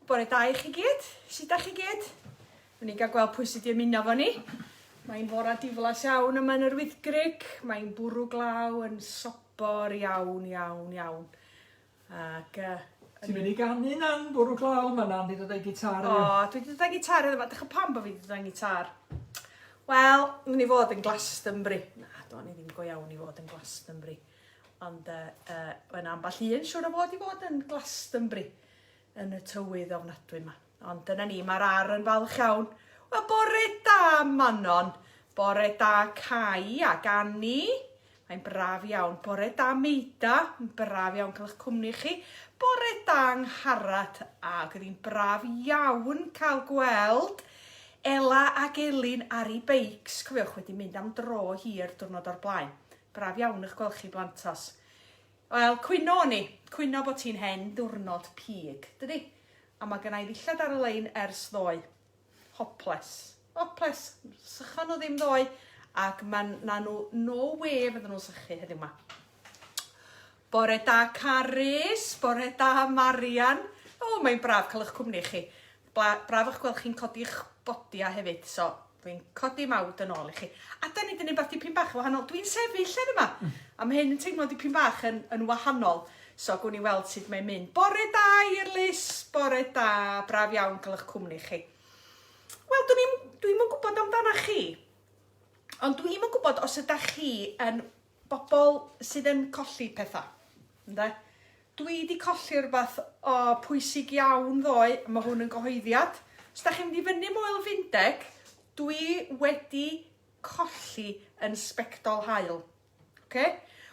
Bore da i chi gyd. Sut da chi gyd? Rwy'n ni'n cael gweld pwy sydd wedi ymuno fo ni. Mae'n fora diflas iawn yma yn yr Wyddgrug. Mae'n bwrw glaw yn sobor iawn, iawn, iawn. Ac... Uh, Ti'n mynd i ganu na'n bwrw glaw? Mae Nan wedi dod â'i gitar O, dwi wedi dod â'i gitar iddo fo. Dych pam bod fi wedi dod â'i gitar? Wel, mynd i fod yn Glastonbury. Na, do'n i ddim go iawn i fod yn Glastonbury. Ond uh, uh, mae'n ambell un siwr o fod i fod yn Glastonbury yn y tywydd ofnadwy yma. Ond dyna ni, mae'r ar yn falch iawn. Wel, bore da, Manon. Bore da, Cai ac Anni. Mae'n braf iawn. Bore da, Meida. Mae'n braf iawn cael eich cwmni chi. Bore da, Ngharad. Ac oedd hi'n braf iawn cael gweld Ela ac Elin ar ei beics. Cofiwch, wedi mynd am dro hir diwrnod o'r blaen. Braf iawn eich gweld chi, blantos. Wel, cwyno o'n i. Cwyno bod ti'n hen ddiwrnod pig, dydi? A mae gynna i ddillad ar y lein ers ddoe. Hoples. Hoples. Sychon nhw ddim ddoe, ac mae na nhw no way fydden nhw'n sychu heddiw ma. Bore da Carys, bore da Marian. O, mae'n braf cael eich cwmni chi. Bla, braf eich gweld chi'n codi'ch bodia hefyd, so Dwi'n codi mawd yn ôl i chi. A da ni 'di neud wbath dipyn bach yn wahanol. Dwi'n sefyll lle yma. A mae hyn yn teimlo dipyn bach yn, yn wahanol. So gwn i weld sut mae'n mynd. Bore da Eirlys, bore da. Braf iawn cael eich cwmni chi. Wel, dwi'n i'm, dwi'm yn gwybod amdana chi, ond dwi'm yn gwybod os ydach chi yn bobl sydd yn colli pethau. Ynde? Dwi 'di colli rwbath o pwysig iawn ddoe, a ma' hwn yn gyhoeddiad. Os 'dach chi'n mynd i fyny Moel Findeg, dwi wedi colli yn sbectol haul. Oce?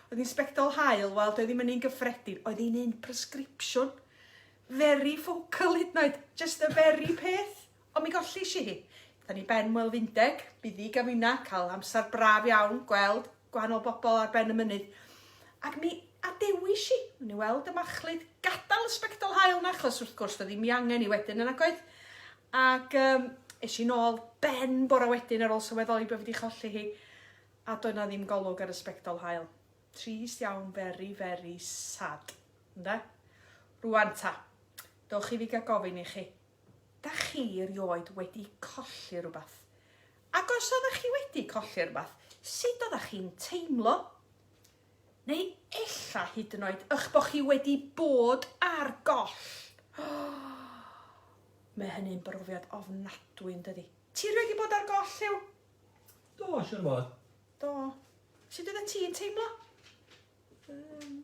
Oedd hi'n sbectol haul, wel, doedd ddim yn un gyffredin, oedd hi'n un prescription. Very focal hyd yn oed, just y very peth. Ond mi gollish i hi. Da ni ben Moel Findeg, buddig a finna, cael amser braf iawn, gweld gwahanol bobl ar ben y mynydd. Ac mi adewis i, o'n i weld y machlud, gadael y sbectol haul 'na, achos wrth gwrs doedd ddim 'i angen i wedyn yn nagoedd. Ac um, es i nôl ben bore wedyn ar ôl sylweddoli bod fi wedi cholli hi, a doedd 'na ddim golwg ar y sbectol haul. Trist iawn, very, very sad. Ynde? Rwan ta, dowch i fi gael gofyn i chi, Dach chi erioed wedi colli rhywbeth? Ac os oeddech chi wedi colli rhywbeth, sut oeddech chi'n teimlo? Neu ella hyd yn oed eich bod chi wedi bod ar goll. Mae hynny'n brofiad ofnadwy yn dydi? Ti erioed wedi bod ar goll, Huw? Do, siwr o fod. Do. Sut oeddet ti'n teimlo? Um,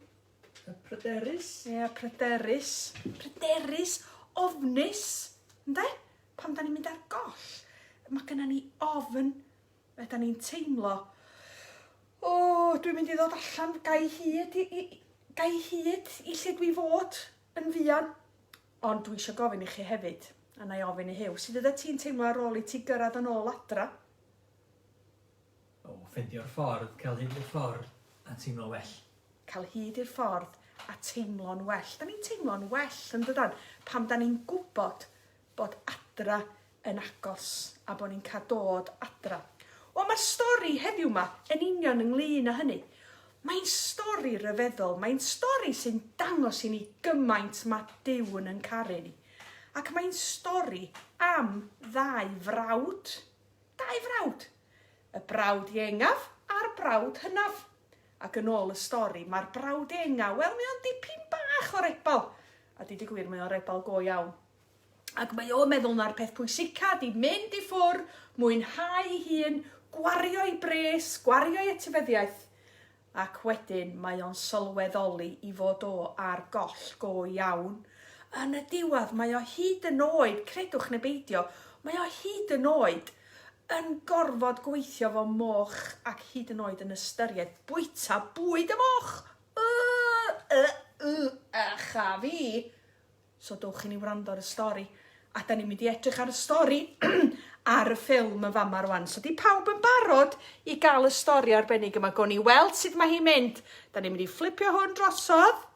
pryderus. Ie, yeah, pryderus. Pryderus, ofnus, ynde? Pan da ni'n mynd ar goll, mae gennym ni ofn, fe da ni'n teimlo, o, oh, dwi'n mynd i ddod allan, gai hyd i, i, gai hyd i lle dwi fod yn fuan. Ond dwi eisiau gofyn i chi hefyd, a na i ofyn i Huw, sut oeddet ti'n teimlo ar ôl i ti gyrraedd yn ôl adra? O, ffeindio'r ffordd, cael hyd i'r ffordd a teimlo'n well. Cael hyd i'r ffordd a teimlo'n well. Da ni'n teimlo'n well yn dydan pan da ni'n gwybod bod adra yn agos a bod ni'n cael dod adra. Wel, mae'r stori heddiw 'ma yn union ynglyn â hynny. Mae'n stori ryfeddol, mae'n stori sy'n dangos i ni gymaint mae Duw yn yn caru ni. Ac mae'n stori am ddau frawd. 2 frawd! Y brawd ieuengaf a'r brawd hynaf. Ac yn ôl y stori, mae'r brawd ieuenga, wel, mae o'n dipyn bach o rebal. A deud y gwir, mae o'n rebal go iawn. Ac mae o'n meddwl na'r peth pwysica 'di mynd i ffwr, mwynhau ei hun, gwario'i bres, gwario'i etifeddiaeth. Ac wedyn mae o'n sylweddoli i fod o ar goll go iawn. Yn y diwedd mae o hyd yn oed, credwch neu beidio, mae o hyd yn oed yn gorfod gweithio fo moch ac hyd yn oed yn ystyried bwyta bwyd y moch! Yy! Yy! Yy! Ych a fi! So dowch i ni wrando ar y stori. A da ni'n mynd i edrych ar y stori ar y ffilm yn fama rwan. So di pawb yn barod i gael y stori arbennig yma. Gawn ni weld sut mae hi'n mynd. Da ni'n mynd i fflipio hwn drosodd.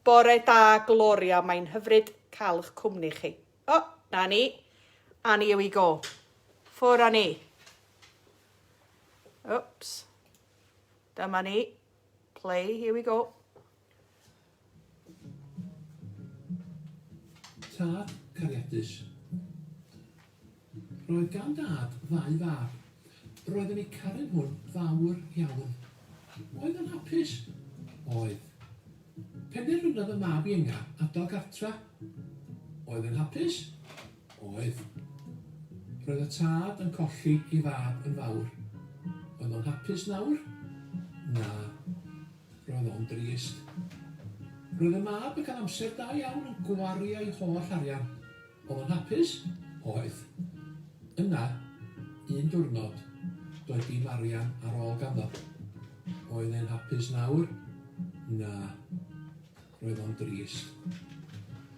Bore da, Gloria. Mae'n hyfryd cael eich cwmni chi. O, na ni. And here we go. Ffwr â ni. Oops. Dyma ni. Play, here we go. Tad cariadus. Roedd gan dad ddau fab. Roedd yn eu caru nhw'n fawr iawn. Oedd o'n hapus? Oedd. Penderfynodd y mab ienga adael gartra. Oedd yn hapus? Oedd. Roedd y tad yn colli ei fab yn fawr. Oedd o'n hapus nawr? Na. Roedd o'n drist. Roedd y mab yn cael amser da iawn yn gwario ei holl arian. Oedd o'n hapus? Oedd. Yna, un diwrnod, doedd dim arian ar ôl ganddo. Oedd e'n hapus nawr? Na. Roedd o'n drist.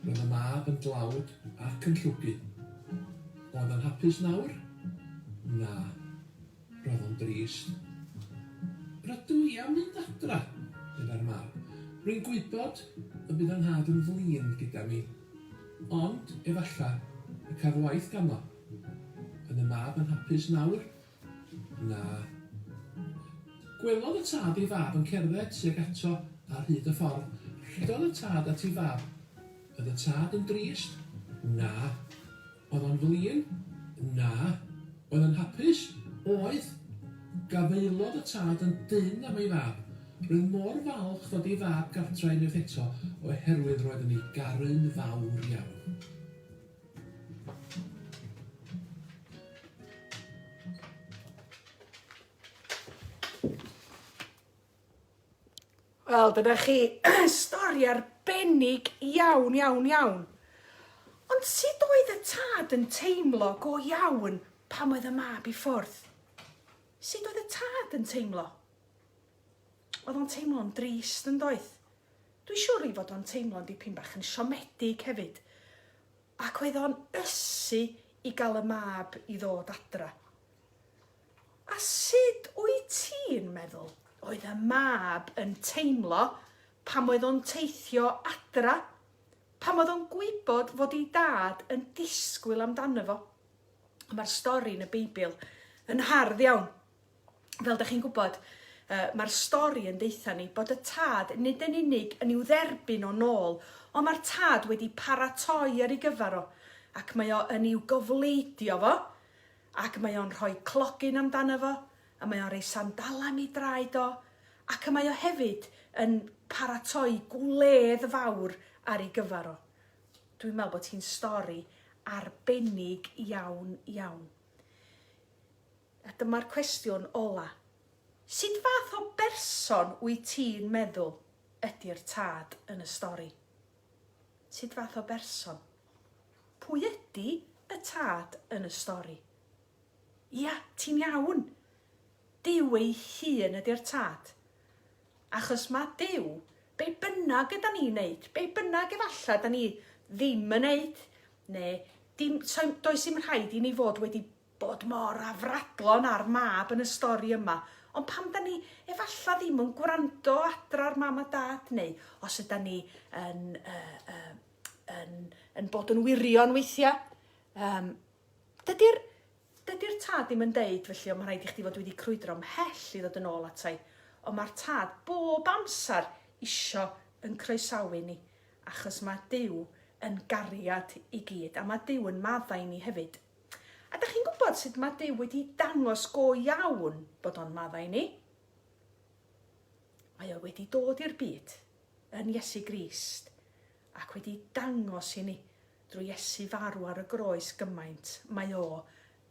Roedd y mab yn dlawd ac yn llwgu. Oedd o'n hapus nawr? Na. Roedd o'n drist. Rydw i am fynd adra, meddai'r mab. Rwy'n gwybod y bydd 'y nhad yn flin gyda mi, ond efallai y caf waith ganddo. Oedd y mab yn hapus nawr? Na. Gwelodd y tad ei fab yn cerdded tuag ato ar hyd y ffordd. Rhedodd y tad at ei fab. Oedd y tad yn drist? Na. Oedd o'n flin? Na. Oedd o'n hapus? Oedd. Gafaelodd y tad yn dynn am ei fab. Roedd mor falch fod ei fab gartra unwaith eto oherwydd roedd yn ei garu'n fawr iawn. Wel, dyna chi stori arbennig iawn, iawn, iawn. Ond sut oedd y tad yn teimlo go iawn pan oedd y mab i ffwrdd? Sut oedd y tad yn teimlo? Oedd o'n teimlo'n drist yn doedd? Dwi'n siŵr ei fod o'n teimlo'n dipyn bach yn siomedig hefyd. Ac oedd o'n ysu i gael y mab i ddod adra. A sut wyt ti'n meddwl oedd y mab yn teimlo pam oedd o'n teithio adra? Pam oedd o'n gwybod fod ei dad yn disgwyl amdano fo? Mae'r stori yn y Beibl yn hardd iawn. Fel da chi'n gwybod, uh, mae'r stori yn deutha ni bod y tad nid yn unig yn i'w dderbyn o nôl, ond mae'r tad wedi paratoi ar ei gyfer o, ac mae o yn i'w gofleidio fo, Ac mae o'n rhoi clogyn amdano fo, a mae o'n rhoi sandalau am ei draed o, ac y mae o hefyd yn paratoi gwledd fawr ar ei gyfer o. Dwi'n meddwl bod hi'n stori arbennig iawn, iawn. A dyma'r cwestiwn ola. Sut fath o berson wyt ti'n meddwl ydy'r tad yn y stori? Sut fath o berson? Pwy ydy y tad yn y stori? Ia, ti'n iawn! Duw ei hun ydy'r tad. Achos mae Duw, be bynnag yda ni'n neud, be bynnag efallai da ni ddim yn neud, neu dim, so, does dim rhaid i ni fod wedi bod mor afradlon â'r mab yn y stori yma, ond pam da ni efallai ddim yn gwrando adra ar mam a dad, neu os yda ni yn, uh, uh, yn, yn bod yn wirion weithiau. Um, dydy'r dydy tad ddim yn deud, felly, ond mae rhaid i chdi fod wedi crwydro ymhell i ddod yn ôl atai. Ond mae'r tad bob amser isio yn croesawu ni, achos mae Duw yn gariad i gyd, a mae Duw yn maddau ni hefyd. A da chi'n gwybod sut mae Duw wedi dangos go iawn bod o'n maddau ni? Mae o wedi dod i'r byd yn Iesu Grist ac wedi dangos i ni drwy Iesu farw ar y groes gymaint mae o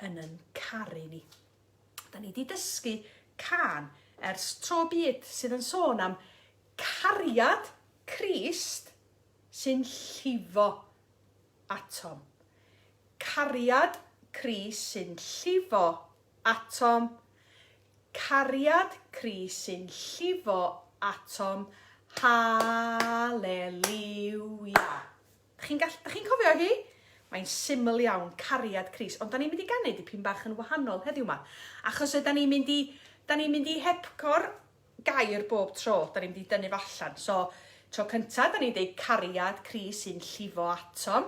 yn yn caru ni. Da ni wedi dysgu cân ers tro byd sydd yn sôn am cariad Crist sy'n llifo atom. Cariad Crist sy'n llifo atom. Cariad Crist sy'n llifo atom. Haleliwia. Dych chi'n gall, dych chi'n cofio hi? Mae'n syml iawn, cariad Crist. Ond da ni'n mynd i ganu dipyn bach yn wahanol heddiw yma. Achos yda ni'n mynd i, da ni'n mynd i hepgor gair bob tro, da ni'n mynd i dynnu fo allan. So, tro cynta, da ni'n deud cariad Crist sy'n llifo atom.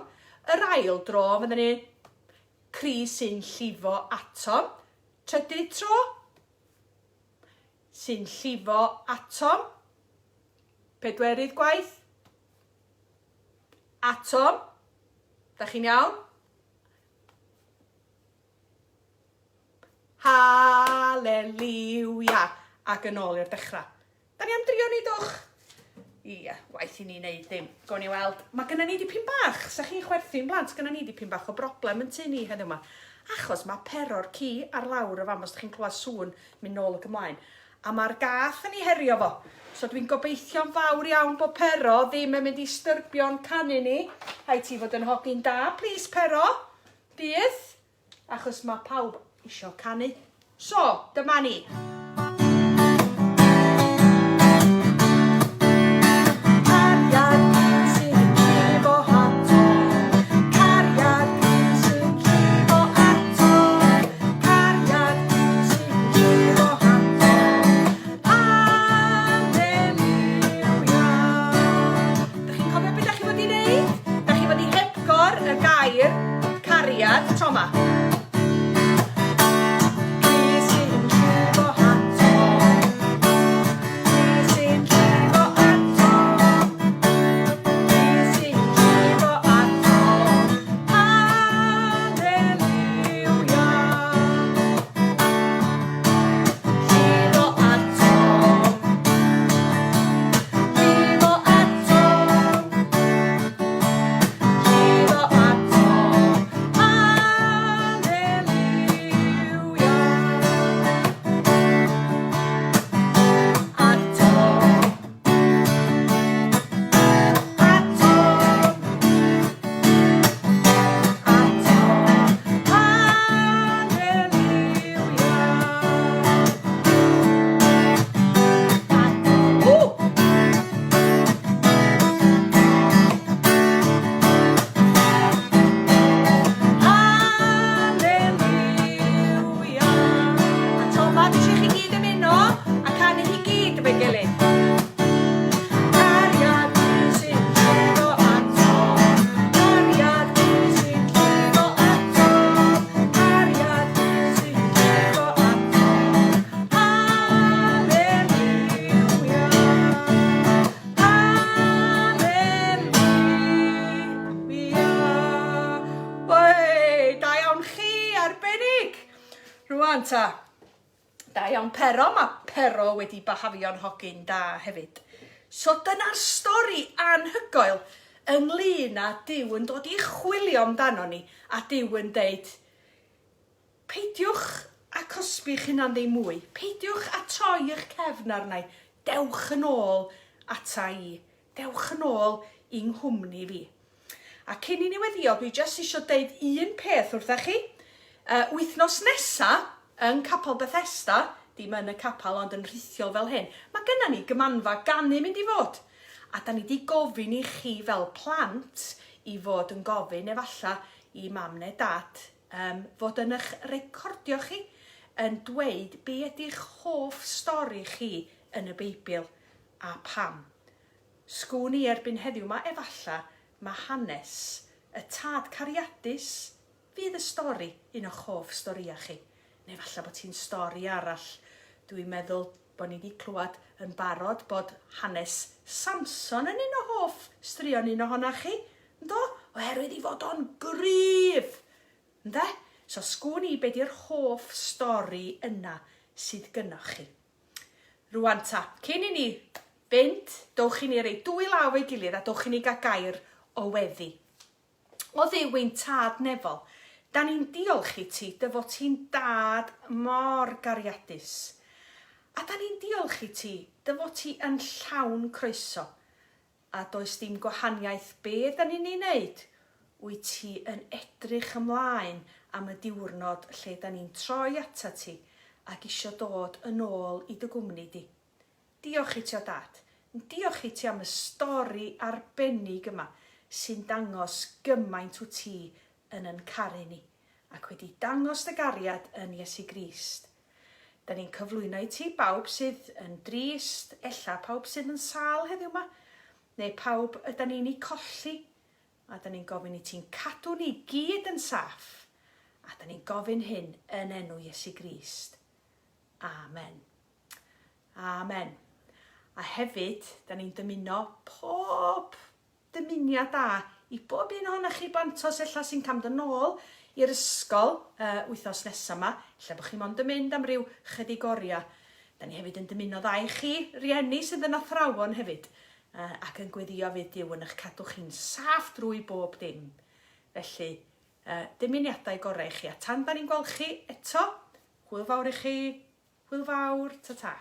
Yr ail dro, fydden ni Crist sy'n llifo atom. Trydydd tro, sy'n llifo atom. Pedwerydd gwaith, atom. Da chi'n iawn? Haleliwia! Ac yn ôl i'r dechrau. Da ni am drio neud o'ch? Ia, waeth i ni wneud ddim. Gawn ni weld. Mae gennym ni dipyn bach, sa chi'n chwerthin blant, gennym ni dipyn bach o broblem yn tŷ ni heddiw yma. Achos mae pero'r ci ar lawr y fam os chi'n clywed sŵn mynd nôl ac ymlaen. A mae'r gath yn ei herio fo. So dwi'n gobeithio'n fawr iawn bod Pero ddim yn mynd i styrbio'n canu ni. Rhaid ti fod yn hogyn da, plis Pero. Bydd. Achos mae pawb isio canu. So, dyma ni. Cariad sy'n llifo ato, cariad sy'n llifo ato, cariad sy'n llifo ato. Hallelujah. Dych chi'n cofio beth da chi fod i wneud? Da chi fod i hepgor y gair cariad tro 'ma. Llifo ato, haleluia. Ato, ato, ato, haleluia. Ato, ww! Haleluia! A to ma, dwi eisiau chi gyd ymuno a canu hi gyd efo'i gilydd. Cariad sy'n llifo ato, cariad sy'n llifo ato, cariad sy'n llifo ato. Haleluia! Haleluia! Wei, da iawn chi, arbennig! Rwan ta, da iawn Pero, mae Pero wedi bahafio'n hogyn da hefyd. So dyna'r stori anhygoel ynglyn â Duw yn dod i chwilio amdano ni a Duw yn deud, Peidiwch â cosbi'ch hunan ddim mwy. Peidiwch â troi eich cefn arna i. Dewch yn ôl ata i. Dewch yn ôl i nghwmni fi. A cyn i ni weddio, dwi jyst eisiau deud un peth wrtha chi. Uh, wythnos nesa, yn Capel Bethesda, dim yn y capel ond yn rhithiol fel hyn, mae gynna ni gymanfa ganu mynd i fod. A da ni di gofyn i chi fel plant i fod yn gofyn efalla i mam neu dad Yym, fod yn eich recordio chi yn dweud be ydy'ch hoff stori chi yn y Beibl a pam. Sgwn i erbyn heddiw 'ma efalla ma hanes y tad cariadus fydd y stori, un o'ch hoff storïau chi. Neu falla bod hi'n stori arall. Dwi'n meddwl bod ni 'di clywed yn barod bod hanes Samson yn un o hoff straeon un ohonach chi. Ynddo? Oherwydd ei fod o'n gryf! Ynde? So sgwn i be di'r hoff stori yna sydd gynnoch chi. Rwan ta, cyn i ni fynd, dowch i ni rei dwy law efo'i gilydd a dowch i ni gael gair o weddi. O Dduw ein tad nefol, da ni'n diolch i ti dy fod ti'n dad mor gariadus. A da ni'n diolch i ti dy fod ti yn llawn croeso. A does dim gwahaniaeth be da ni'n ei wneud, wyt ti yn edrych ymlaen am y diwrnod lle da ni'n troi atat ti ac isio dod yn ôl i dy gwmni di. Diolch i ti o Dad. Diolch i ti am y stori arbennig yma sy'n dangos gymaint wyt ti yn yn caru ni ac wedi dangos dy gariad yn Iesu Grist. Da ni'n cyflwyno i ti bawb sydd yn drist, ella pawb sydd yn sâl heddiw 'ma, neu pawb yda ni'n eu colli, a da ni'n gofyn i ti'n cadw ni gyd yn saff, a da ni'n gofyn hyn yn enw Iesu Grist. Amen. Amen. A hefyd, da ni'n dymuno pob dymuniad da i bob un ohonoch chi blantos ella sy'n cam dod nôl i'r ysgol uh, wythnos nesaf yma, ella bod chi mond yn mynd am ryw chydig oriau. Da ni hefyd yn dymuno dda i chi, rieni sydd yn athrawon hefyd, uh, ac yn gweddio fydd Duw yn eich cadw chi'n saff drwy bob dim. Felly, uh, dymuniadau gorau i chi, a tan da ni'n gweld chi eto, hwyl fawr i chi, hwyl fawr, ta-ta.